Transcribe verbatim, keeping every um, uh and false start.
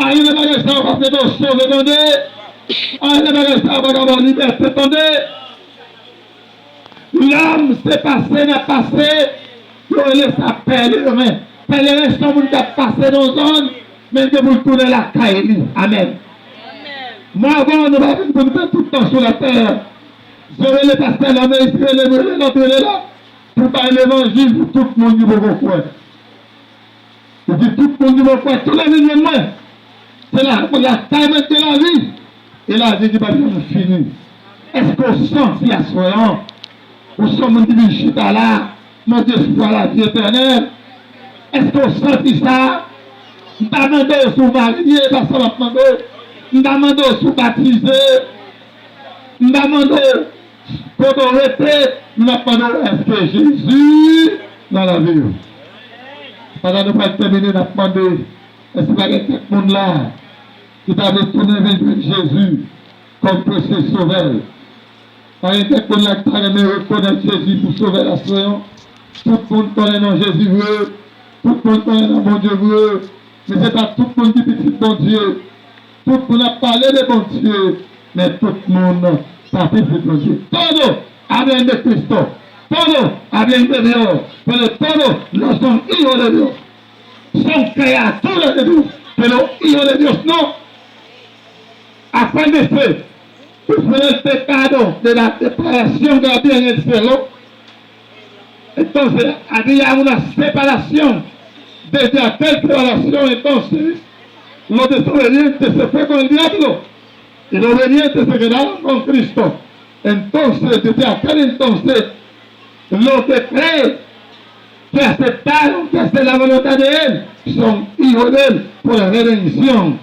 Anyen nan bagay sa yo pa fè w sove, tande. Anyen nan bagay sa yo pa ka ba w libète, tande. Lòm se pase n ap pase. Yo rele sa pèleren. Pèleren se yon moun k ap pase nan yon zòn, men l gen pou l tounen lakay li. Amèn. Mwen avè w, nou pa vin pou n fè tout tan sou latè. Yo rele pastè la, men isi rele, rele lòt, rele lòt. Pou bay levanjil pou tout moun ki poko kwè. Li di tout moun ki poko kwè, tounen vin jwenn mwen. Se la, lakay mwen gen lavi. E lavi ki p ap janm fini. Èske w santi aswè an? Ou se yon moun ki vin chita la, mande espwa lavi etènèl. Èske w santi sa? M pa mande w si w marye, pa sa m ap mande w. M pa mande w si w batize. M pa mande w kote w rete, m ap mande w, èske Jezi nan lavi w? Pandan nou pral tèmine, n ap mande, èske pa gen kèk moun la ki ta vle tounen vin jwenn Jezi kòm Presyez Sovè l? Pa gen kèk moun la ki ta renmen rekonèt Jezi pou Sovè l aswè an? Tout moun konnen non Jezi vre, tout moun konnen non Bondye vre, men se pa tout moun ki pitit Bondye. Tout moun ap pale de Bondye, men tout moun pa pitit Bondye. Todos hablan de Cristo, todos hablan de Dios, pero todos no son hijos de Dios. Son criaturas de Dios, pero hijos de Dios no. Afán de ser, pues por el pecado de la separación que había en el cielo, entonces había una separación. Desde aquel separación, entonces, los desobedientes se fue con el diablo, y los obedientes se quedaron con Cristo. Entonces, desde aquel entonces, los que creen, que aceptaron, que hacen la voluntad de Él, son hijos de Él por la redención.